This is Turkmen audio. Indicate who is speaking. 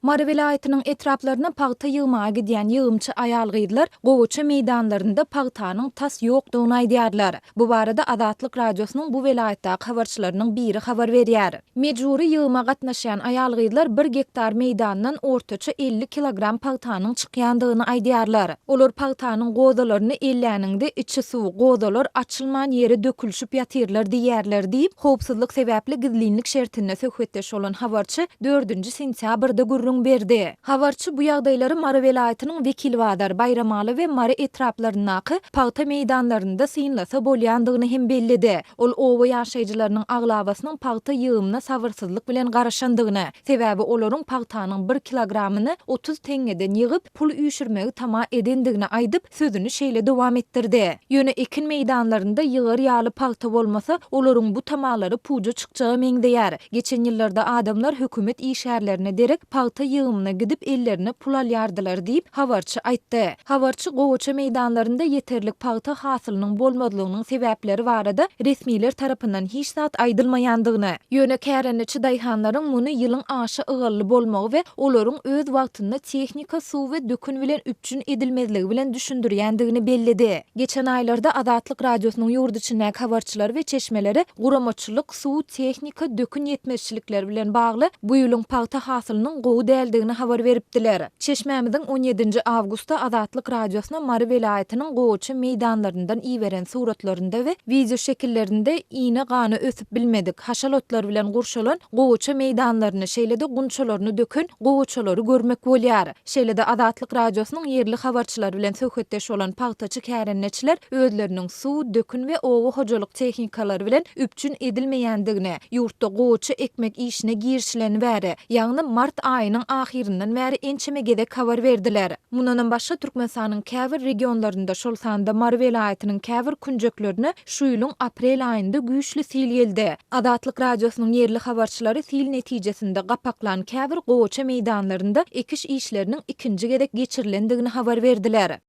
Speaker 1: Mary welaýatynyň etraplaryna pagta ýygmaga gidýän ýygymçy aýal-gyzlar gowaça meýdanlarynda pagtanyň tas ýokdugyny aýdýarlar. Bu barada Azatlyk Radiosynyň bu welaýatdaky habarçylarynyň biri habar berýär. Mejbury ýygyma gatnaşýan aýal-gyzlar bir gektar meýdandan ortaça 50 kilogram pagtanyň çykýandygyny aýdýarlar. Olar pagtanyň gozalaryny elläniňde içi suw, gozalar açylman ýere dökülişip ýatyrlar diýýärler diýip, howpsuzlyk sebäpli gizlinlik şertinde söhbetdeş bolan habarçy dördünji sentýabrda gürrüň berdi. Habarçy bu ýagdaýlary Mary welaýatynyň Wekilbazar, Baýramaly we Mary etraplaryndaky pagta meýdanlarynda synlasa bolýandygyny hem belledi. Ol oba ýaşaýjylarynyň aglabasynyň pagta ýygymyna sabyrsyzlyk bilen garaşandygyny, sebäbi olaryň pagtanyň bir kilogramyny 30 teňňeden ýygyp, pul üýşürmegi tama edendigini aýdyp, sözüni şeýle dowam etdirdi. Ýöne ekin meýdanlarynda ýygar ýaly pagta bolmasa, olaryň bu tamalary puja çykjaga meňzeýär. Geçen ýyllarda adamlar hökümet işgärlerine derek pagta ýygymyna gidip ellerine pul alýardylar diýip, habarçy aýtdy. Habarçy gowaça meýdanlarynda ýeterlik pagta hasylynyň bolmazlygynyň sebäpleri barada resmiler tarapyndan hiç zat aýdylmaýandygyny, ýöne kärendeçi daýhanlaryň muny ýylyň aşa ygally bolmagy we olaryň öz wagtynda tehnika, suw we dökün bilen üpjün edilmezligi bilen düşündirýändigini belledi. Geçen aýlarda Azatlyk Radiosynyň ýurt içindäki habarçylary we çeşmeleri guramaçylyk, suw, tehnika, dökün ýetmezçilikleri bilen bagly bu ýylyň pagta hasylynyň gowy däldigini habar beripdiler. Çeşmämiziň on ýedinji awgustda Azatlyk Radiosyna Mary welaýatynyň gowaça meýdanlaryndan iberen suratlarynda we wideoşekillerinde iýne-gana ösüp bilmedik, haşal otlar bilen gurşalan gowaça meýdanlaryny, şeýle-de gunçalaryny döken gowaçalary görmek bolýar. Şeýle-de Azatlyk Radiosynyň ýerli habarçylary bilen söhbetdeş bolan pagtaçy kärendeçiler özleriniň suw, dökün we oba hojalyk tehnikalary bilen üpjün edilmeýändigini, ýurtda gowaça ekmek işine girişileni bäri, ýagny mart aýynyň ahyryndan bäri ençeme gezek habar berdiler. Mundanam başga Türkmenistanyň käbir regionlarynda, şol sanda Mary welaýatynyň käbir künjeklerine şu ýylyň aprel aýynda güýçli sil geldi. Azatlyk Radiosynyň ýerli habarçylary sil netijesinde gapaklan käbir gowaça meýdanlarynda ekiş işleriniň ikinji gezek geçirilendigini habar berdiler.